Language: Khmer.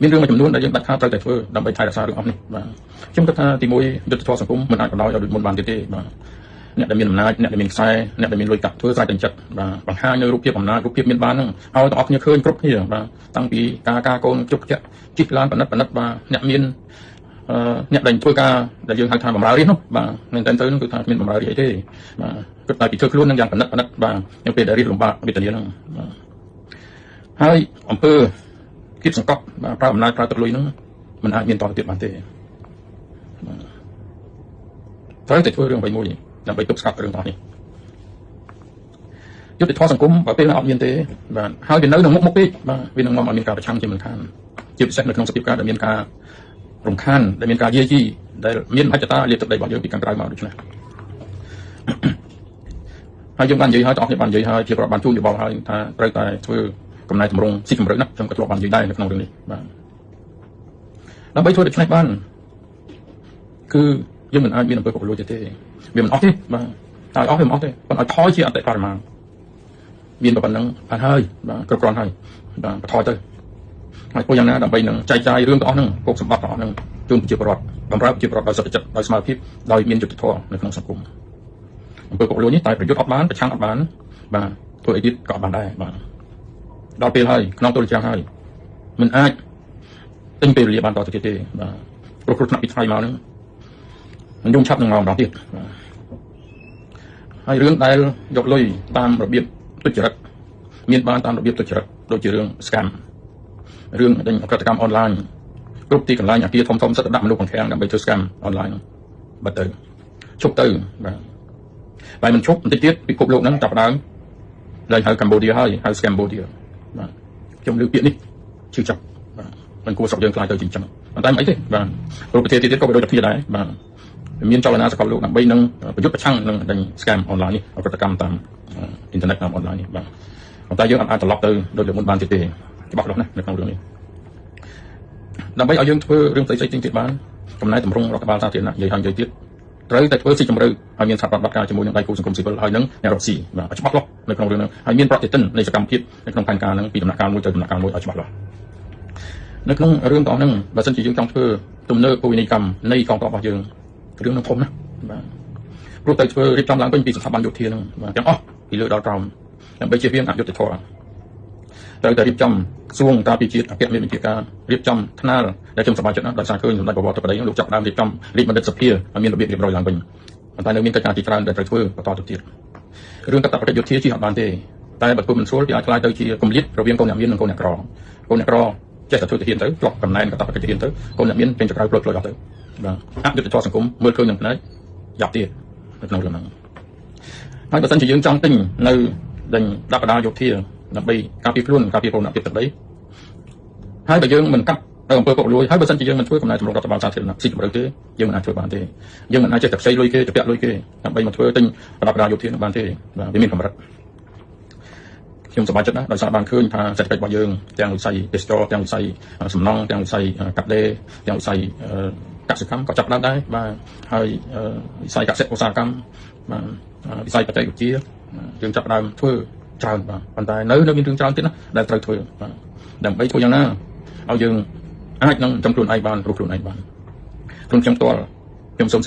មានរឿងមួយចំនួនដែលយើងដាច់ខាតត្រូវតែធ្វើដើម្បីថែរក្សារឿងអស់នេះបាទខ្ញុំគិតថាទីមួយយុត្តិធម៌សង្គមមិនអាចបណ្ដោយឲ្យដូចមុនបានទៀតទេបាទអ្នកដែលមានអំណាចអ្នកដែលមានខ្សែអ្នកដែលមានលុយកាក់ធ្វើស្រេចតែចិត្តបាទបង្ហាញនៅរូបភាពអំណាចរូបភាពមានបានហ្នឹងឲ្យទាំងអស់គ្នាឃើញគ្រប់គ្នាបាទតាំងពីការការកូនជុកជជិះឡានប៉និតប៉និតបាទអ្នកមានអឺអ្នកដែលធ្វើការដែលយើងហៅថាបំរើរាស្ត្រនោះបាទមែនតើទៅនោះគឺថាគ្មានបំរើរាស្ត្រអីទេបាទគិតតែពីធ្វើខ្លួននឹងយ៉ាងប៉និតប៉និតបាទនៅពេលដែលរាស្ត្រលំបាកវេទនាហ្នឹងបាទហើយអំពើគៀបសង្កត់បាទប្រើអំណាចប្រើទឹកលុយហ្នឹងมันអាចមានតទៅទៀតបានទេបាទត្រូវតែធ្វើរឿងអ្វីមួយដើម្បីទប់ស្កាត់រឿងទាំងនេះយុត្តិធម៌សង្គមបើពេលណាអត់មានទេបាទហើយវានៅក្នុងមុខមុខពេកបាទវានឹងនាំឲ្យមានការប្រឆាំងជាមិនខានជាពិសេសនៅក្នុងសភាពការដែលមានការរំខានដែលមានការយាយីដែលមានមហិច្ឆតាលាបទឹកដីរបស់យើងពីខាងក្រៅមកដូច្នេះហើយយើងបាននិយាយហើយបងប្អូនបាននិយាយហើយជាប្របានជូនយោបល់ហើយថាត្រូវតែធ្វើកំណែតម្រង់ស៊ីជម្រៅណាស់ខ្ញុំក៏ធ្លាប់បាននិយាយដែរនៅក្នុងរឿងនេះបាទដើម្បីធ្វើដូច្នេះបានគឺយើងមិនអាចមានអំពើពុករលួយទេវាមិនអស់ទេបាទតែអស់វាមិនអស់ទេប៉ុន្តែឲ្យថយជាអតិបរមាមានប៉ុណ្ណឹងបានហើយបាទគ្រប់គ្រាន់ហើយបាទបន្ថយទៅហើយធ្វើយ៉ាងណាដើម្បីនឹងចែកចាយរឿងទាំងអស់ហ្នឹងពុកសម្បត្តិទាំងអស់ហ្នឹងជូនប្រជាពលរដ្ឋបម្រើប្រជាពលរដ្ឋដោយសុខចិត្តដោយស្មារតីដោយមានយុត្តិធម៌នៅក្នុងសង្គមអំពើពុករលួយនេះតែប្រយុទ្ធអត់បានប្រឆាំងអត់បានបាទធ្វើអីទៀតក៏អត់បានដែរបាទដល់ពេលហើយក្នុងទូលចាំងហើយមិនអាចទិញពេលវេលាបានតទៅទៀតទេបាទព្រោះគ្រោះថ្នាក់ពីថ្ងៃមកហ្នឹងមិនយំឆាប់នឹងមកម្ដងទៀតបាទហើយរឿងដែលយកលុយតាមរបៀបទុច្ចរិតមានបានតាមរបៀបទុច្ចរិតដូចជារឿង scam រឿងដេញអក្រិតកម្មអនឡាញគ្រប់ទីកន្លែងអាគារធំធំសិតតែដាក់មនុស្សបង្ខាំងដើម្បីធ្វើ scam អនឡាញបាត់ទៅឈប់ទៅបាទតែមិនឈប់បន្តិចទៀតពិភពលោកហ្នឹងចាប់ដើមលែងហៅកម្ពុជាហើយហៅ Scambodia បាទខ្ញុំលើពាក្យនេះឈឺចាប់បាទមិនគួរស្រុកយើងខ្លាចទៅជាអញ្ចឹងប៉ុន្តែមិនអីទេបាទព្រោះប្រទេសទៀតក៏វាដូចតែគ្នាដែរបាទមានចលនាសកលលោកដើម្បីនឹងប្រយុទ្ធប្រឆាំងនឹងដេញ scam អនឡាញនេះអក្រិតកម្មតាមអ៊ីនធឺណិតតាមអនឡាញនេះបាទប៉ុន្តែយើងអាចត្រឡប់ទៅដូចលើមុនបានទៀតទេច្បាស់លាស់ណាស់នៅក្នុងរឿងនេះដើម្បីឲ្យយើងធ្វើរឿងផ្សេងៗទៀតបានកំណែតម្រង់រដ្ឋបាលសាធារណៈនិយាយហើយនិយាយទៀតត្រូវតែធ្វើស៊ីជម្រៅឲ្យមានសហប្រតិបត្តិការជាមួយនឹងដៃគូសង្គមស៊ីវិលហើយនឹងអ្នករកស៊ីបាទឲ្យច្បាស់លាស់នៅក្នុងរឿងហ្នឹងហើយមានប្រតិទិននៃសកម្មភាពនៅក្នុងផែនការហ្នឹងពីដំណាក់កាលមួយទៅដំណាក់កាលមួយឲ្យច្បាស់លាស់នៅក្នុងរឿងទាំងអស់ហ្នឹងបើសិនជាយើងចង់ធ្វើទំនើបពូវិន័យកម្មនៃកងទ័ពរបស់យើងរឿងហ្នឹងធំណាស់បាទព្រោះតែធ្វើរៀបចំឡើងវិញពីស្ថាប័នយោធាហ្នឹងបាទទាំងអស់ពីលើដល់ក្រោមដើម្បីជៀសវាងអយុត្តិធម៌ត្រូវតែរៀបចំក្រសួងការពារជាតិអគ្គមេបញ្ជាការរៀបចំថ្នាលដែលខ្ញុំសប្បាយចិត្តណាស់ដោយសារឃើញសម្ដេចបវរធិបតីលោកចាប់ដើមរៀបចំរាជបណ្ឌិតសភាឲ្យមានរបៀបរៀបរយឡើងវិញប៉ុន្តែនៅមានកិច្ចការជាច្រើនដែលត្រូវធ្វើបន្តទៅទៀតរឿងកតបកិច្ចយោធាជិះអត់បានទេតែបើធ្វើមិនស្រួលវាអាចក្លាយទៅជាគម្លាតរវាងកូនអ្នកមាននិងកូនអ្នកក្រកូនអ្នកក្រចេះតែធ្វើទាហានទៅធ្លាប់កំណែនកតបកិច្ចទាហានទៅកូនអ្នកមានចេញទៅក្រៅផ្លូវផ្លូវអស់ទៅបាទអយុត្តិធម៌សង្គមមើលឃើញនឹងភ្នែកយ៉ាប់ទៀតនៅក្នុងរឿងហ្នឹងហើយបើសិនជាយើងចង់ទិញនៅដេញដាក់បដាយោធាដើម្បីការពារខ្លួនការពារបូរណភាពទឹកដីហើយបើយើងមិនកាត់នៅអំពើពុករលួយហើយបើសិនជាយើងមិនធ្វើកំណែតម្រង់រដ្ឋបាលសាធារណៈស៊ីជម្រៅទេយើងមិនអាចធ្វើបានទេយើងមិនអាចចេះតែខ្ចីលុយគេទៅពាក់លុយគេដើម្បីមកធ្វើទិញប្រដាប់ប្រដាយោធានោះបានទេបាទវាមានកម្រិតខ្ញុំសប្បាយចិត្តណាស់ដោយសារបានឃើញថាសេដ្ឋកិច្ចរបស់យើងទាំងវិស័យទេសចរទាំងវិស័យសំណង់ទាំងវិស័យកាត់ដេរទាំងវិស័យកសិកម្មក៏ចាប់ផ្ដើមដែរបាទហើយវិស័យកសិឧស្សាហកម្មបាទវិស័យបច្ចេកវិទ្យាយើងចាប់ផ្ដើមធ្វើច្រើនបាទប៉ុន្តែនៅមានរឿងច្រើនទៀតណាដែលត្រូវធ្វើបាទដើម្បីធ្វើយ៉ាងណាឲ្យយើងអាចនឹងចំខ្លួនឯងបានព្រោះខ្លួនឯងបានខ្លួនខ្ញុំផ្ទាល់ខ្ញុំសូម